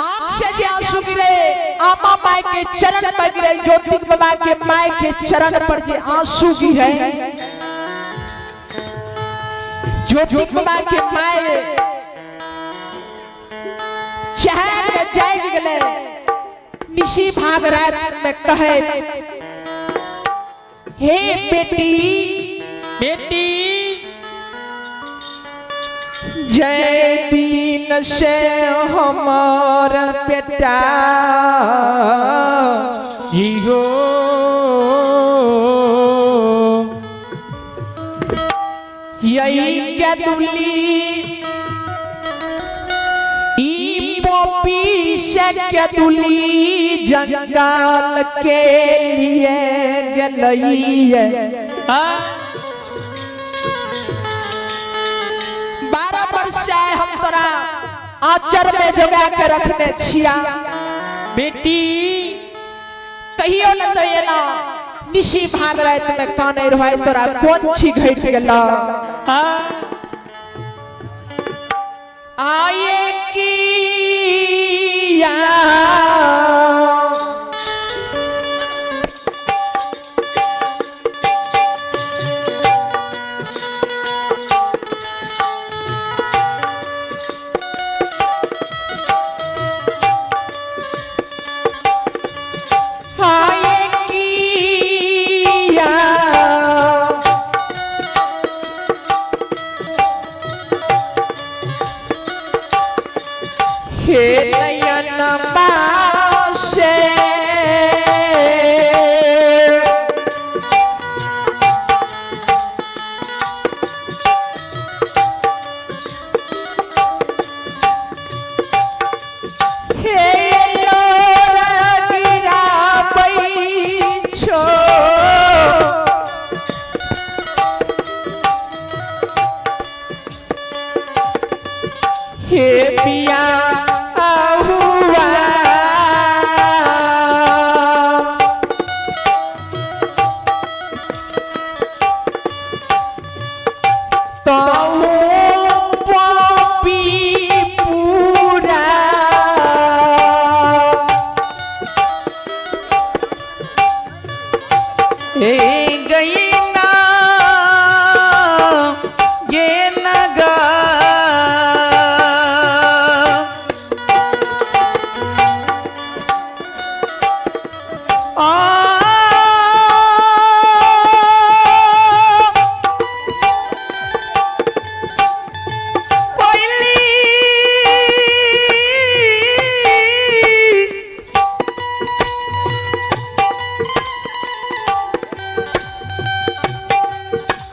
आंख से जे आंसू गिरे आमा माई के चरण पर गिरे, ज्योतिक बाबा के माई के चरण पर जे आंसू गिरे, ज्योतिक बाबा के माई चहक के जाग गले। निशी भाग रात में कहे, हे बेटी बेटी, जय दीन से हमार बेटा इहो यही के दुली ई पोपी से के दुली जंगल के लिए गेलई। 12 वर्ष से हम तोरा आचर में जोगा के रखने छिया। बेटी, कहियो न तो एना निशी भाग रात में काने रहे, तोरा कोन छी घट गेला? आए किया आए किया हे नयन पासे हे लोर गिराबै छो, हे पिया हुआ तो पापी पूरा हे गई ना ये नगा आ कोयली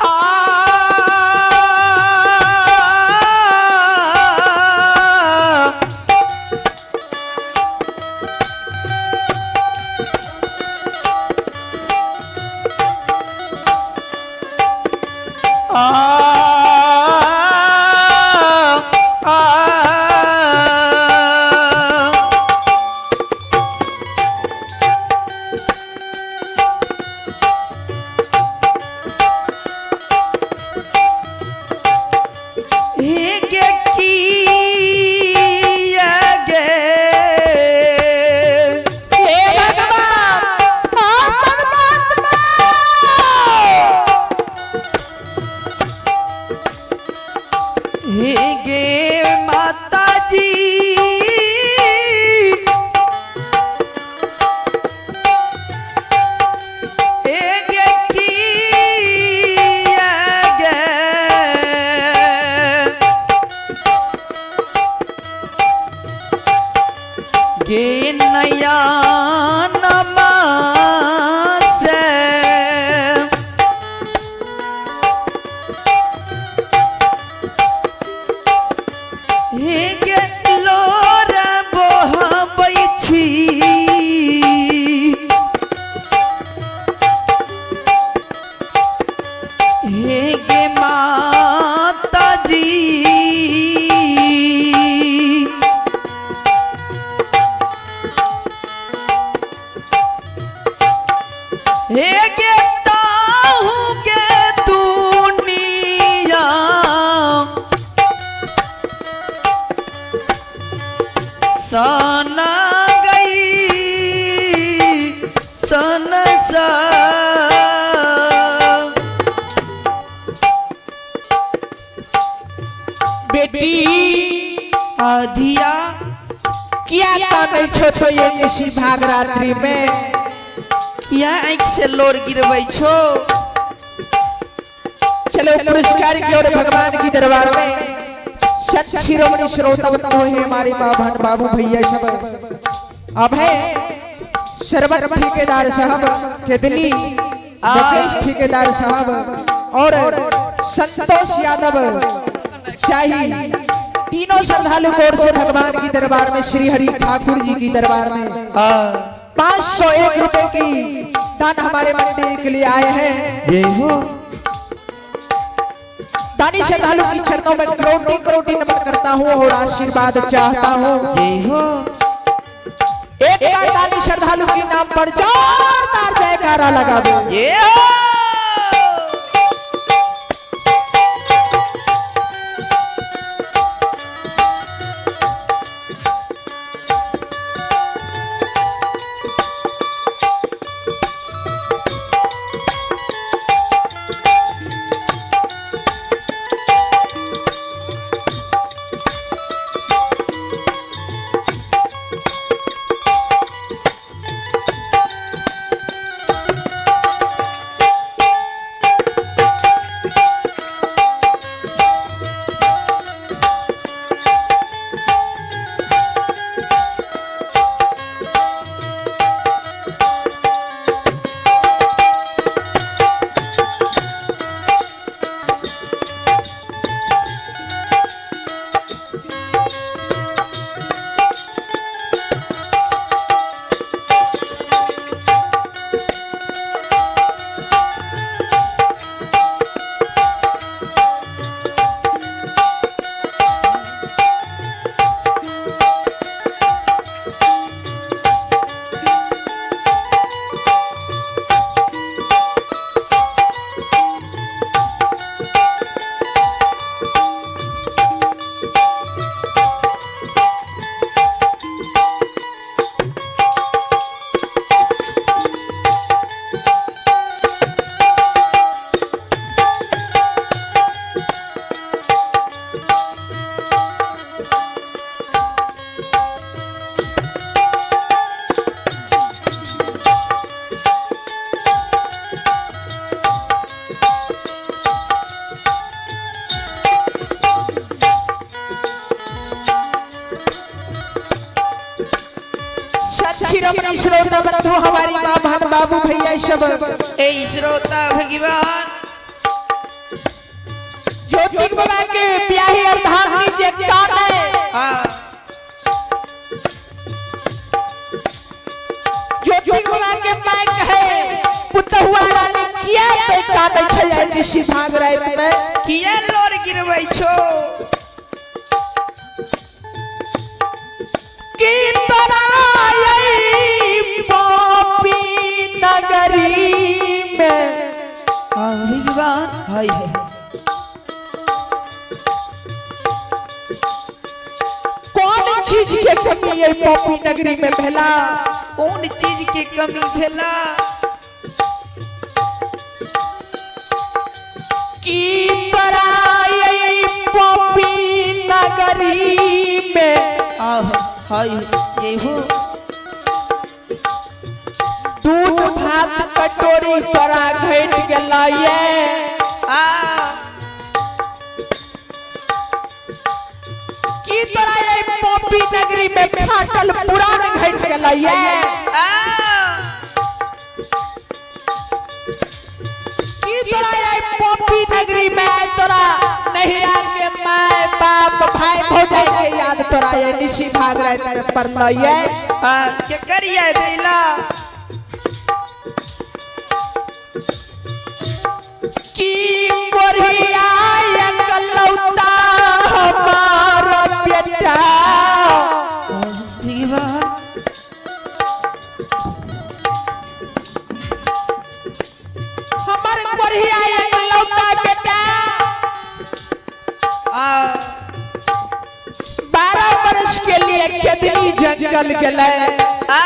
आ आ गे किया गे हे भगवान, हाँ परमात्मा, हे गे माता जी, हे गे किया गे गे नया से सना गई सन सा। बेटी आधिया किया कानै छो तो ये निशी भाग रात्रि में? किया आँखि से लोर गिरबै छो? चलो पुरस्कार की ओर भगवान की दरबार में संत शिरोमणि श्रोता बंधु है हमारे माँ बहन बाबू भैया सब। अब है श्रवण ठेकेदार साहब खेदली, मुकेश ठेकेदार साहब और संतोष यादव शाही, तीनों श्रद्धालु की ओर से भगवान की दरबार में श्री हरि ठाकुर जी की दरबार में 501 रुपए की दान हमारे मंदिर के लिए आए हैं। ये हो। दानी श्रद्धालु की चरणों में करोटी करोटी नमन करता हूँ और आशीर्वाद चाहता हूँ। ये हो। एक बार दानी श्रद्धालु के नाम पर जोरदार जयकारा लगा दो। ये हो। संत शिरोमणि श्रोता बंधु हमारी माँ बहन बाबू भैया सब। ए श्रोता भगवान ज्योतिक बाबा के ब्याही और धामनी जे कान है। ज्योतिक बाबा के माइक है पुतहुआ रानी किया ते कान छै निशी भाग रात में? किया लोर गिरबै छो? की तोरा ये पापी नगरी में भगवान हाय हाय। कौन चीज के कमी ये पापी नगरी में भेला? कौन चीज के कमी भेला? की तोरा ये पापी नगरी में आह हाय ये हो। दूध भात कटोरी तोरा घट गेला ये। आ की तोरा ये पापी नगरी में फाटल पुरान घट गेला ये। आ की तोरा ये पापी नगरी में तोरा नहिरा के my बाप भाई भौजाई के याद तोरा ये निशी भाग रात में पड़ल ये। आ के करिया दैला? की कोरिया एकलौता हमार बेटा। भगवान हमर कोरिया एकलौता बेटा आ 12 वर्ष के लिए केदनी जा जंगल गेलै। आ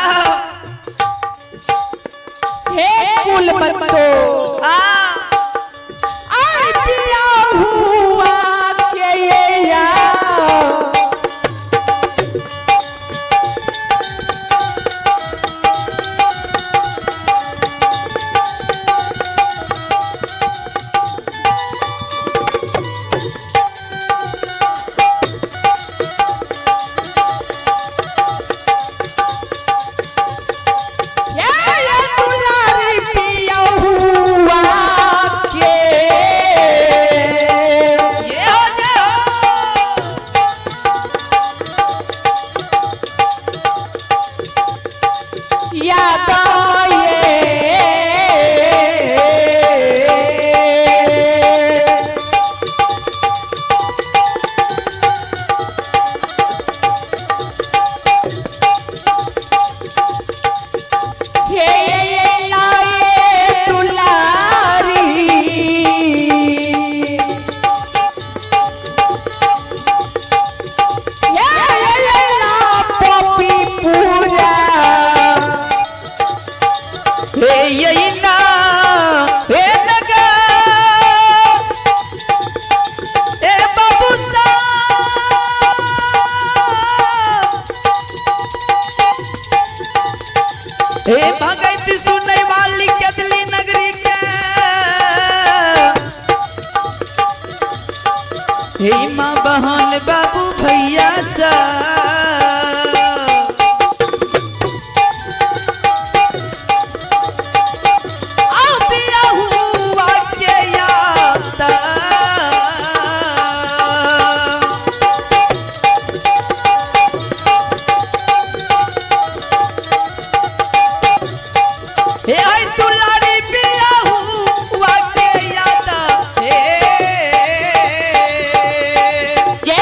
हे कुल बंदो आ आज पिया हुआ के ये या। ये ये दुलारी पिया हुआ के। ये हो जय हो। याद ये हे ये लाए दुलारी ये ये ला पपी पूरा। हे यही ना हे नगा हे बाबूसा हे भगत सुनै वाली कदली नगरी के हे माँ बहन बाबू भैया सा आओ पिया हुआ के याद। हे आई दुलारी पिया हुआ के याद। हे ये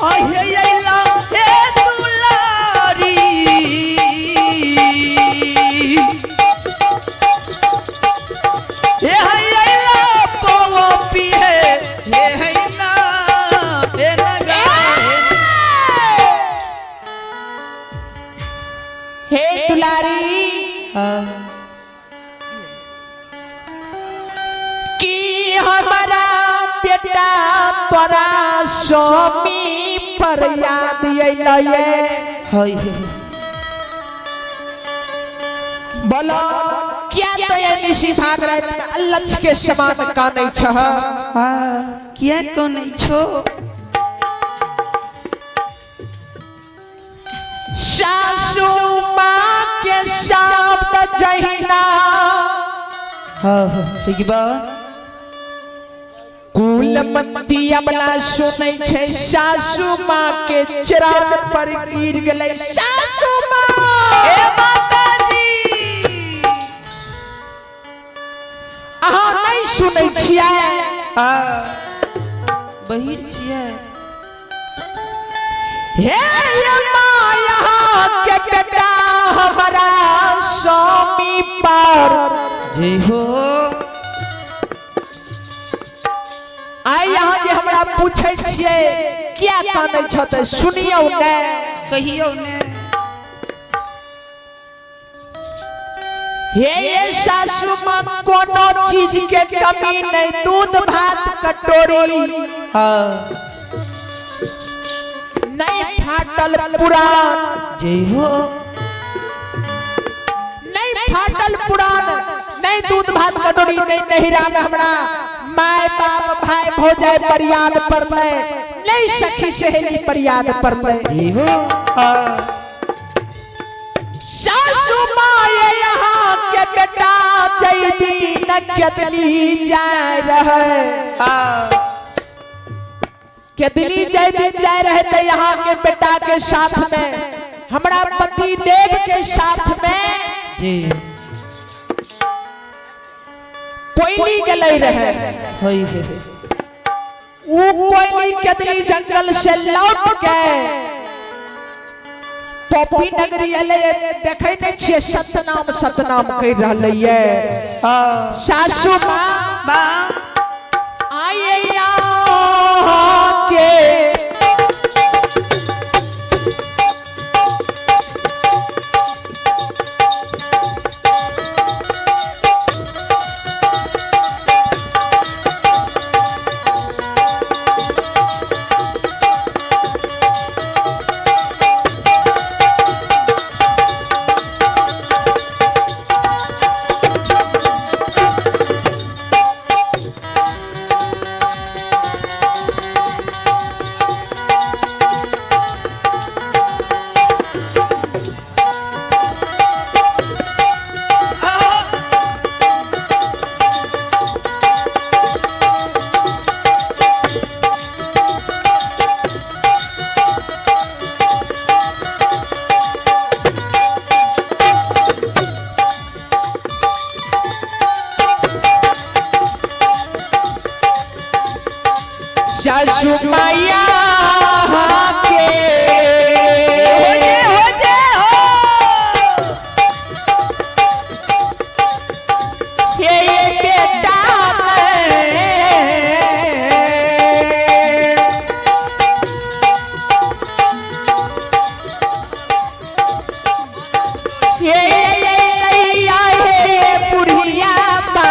आहे अइला हे दुलारी हे है अइला पवो पिहे हे है ना हे नगा हे दुलारी कि हमारा बेटा तोरा स्वामी पर याद अइलै। हाय हे बोलो क्या तो ये निशी भाग रहे अल्लच के समान का नहीं छह। आ किया को नहीं छो। सासू माँ के शब्द जहिना हाँ हाँ ठीक बा। कुल मंदी अमला सुनै छै सासू माँ के चरण पर गिर गेलै सासू माँ। ए माताजी अहाँ नहीं सुनै छियै। आ बहिर छियै। हे ये माँ यहाँ के बेटा हमारा स्वामी पर जय हो। आइ यहाँ जे हमरा पूछै छियै किया कानै छ तऽ सुनियौ ने। कहियौ ने। हे ये सासू माँ कोनो चीज के कमी नहीं, दूध भात कटोरी हाँ नहीं फाटल पुरान। जय हो। नहीं फाटल पुरान, नहीं दूध भात कटोरी, नहीं नहिरा में हमरा my बाप भाई भौजाई पर याद पड़लै, नहीं सखी सहेली पर याद पड़लै। जय हो। हाँ सासू माँ ये यहाँ के बेटा जय दिन केतली जाय रहे। हाँ केतली जय दिन जाय रहे तो यहाँ के बेटा के साथ में हमरा पति देव के साथ में जी कोयली गेलै रहे। हाय हे वो कोयली केतली जंगल से लौट के पॉपी नगरी एलै, देखै नहीं छियै सतनाम सतनाम कहि रहलै ये। हाँ सासू माँ माँ आइए यहाँ के सासू माया के हो जे हो जे हो। हे बेटा मैं हे लैया हे बुढ़िया माँ।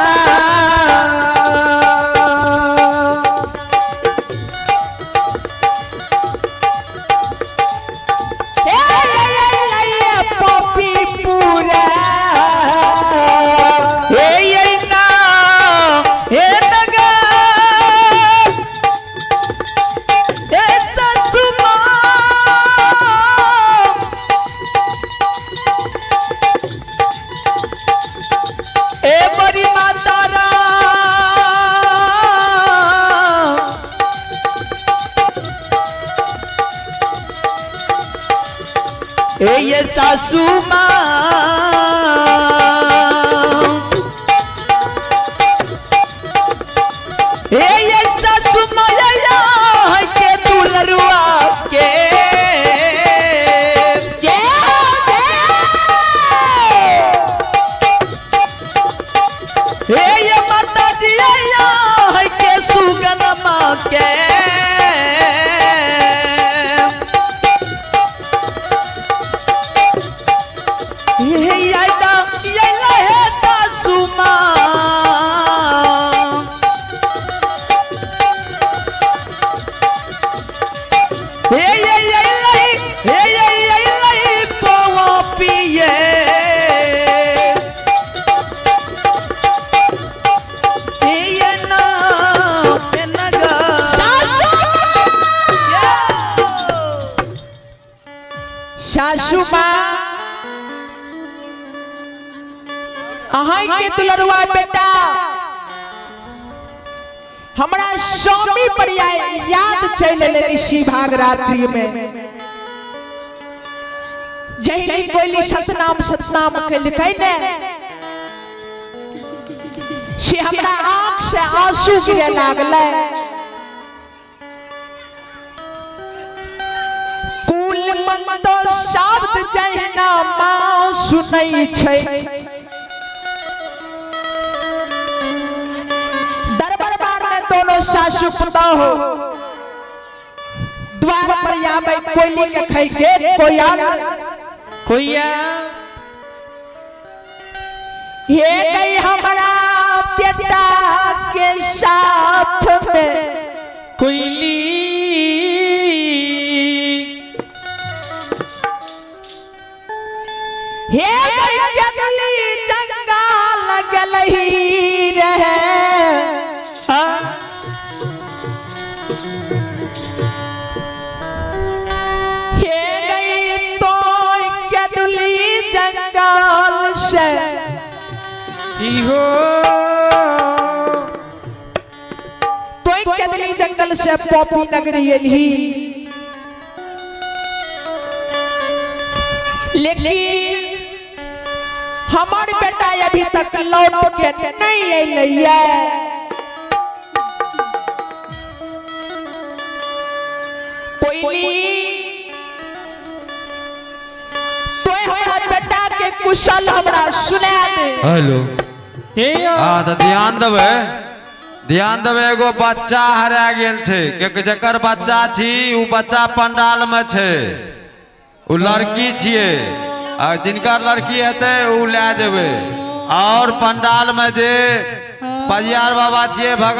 हे लैया पपी पूरा। हे ये ना हे नगर हे सासू माँ। ए बड़ी माता रा ए ये सासू माँ। ए ये सासू माया के दुलरुआ के जय जय। हे ये माता जी आया है के सुगन माँ के। हे आइदा ये लहे सासू माँ। हे ये ये लई हे ये ये लई पवा पिए। ये ना ये नगा। सासू माँ अहाँ के दुलरुआ बेटा हमरा स्वामी पर याद चल एलै निशी भाग रात्रि में जहिनी कोइली सतनाम सतनाम केलकै ने से हमरा आंख से आंसू गिरे लागलै। कुल मंत्र शब्द जहिना माँ सुनै छै दरबार में दोनों सासू पुतहु द्वार पर आबै कोयली के खै के कोयल कोइया हे गई हमरा बेटा के साथ में कोइली हे गई जगली जंगाल गलही रहे। आ हे गई तो केदली जंगाल से जी हो तो केदली जंगल से पॉपी नगरी एलही लेकिन हमार बेटा अभी तक लौट के नहीं अयलैया। कोइली तो हमरा बेटा के कुशल हमरा सुना दे। हेलो। हे हाँ तऽ ध्यान देबै, ध्यान देबै। एगो बच्चा हरा गेल छै, कियाकि जकर बच्चा छी ओ बच्चा पंडाल में छै, ओ लड़की छियै आ जिनकर लड़की हेतै ओ लए जेबै। और पंडाल में जे पजियार बाबा छियै भगत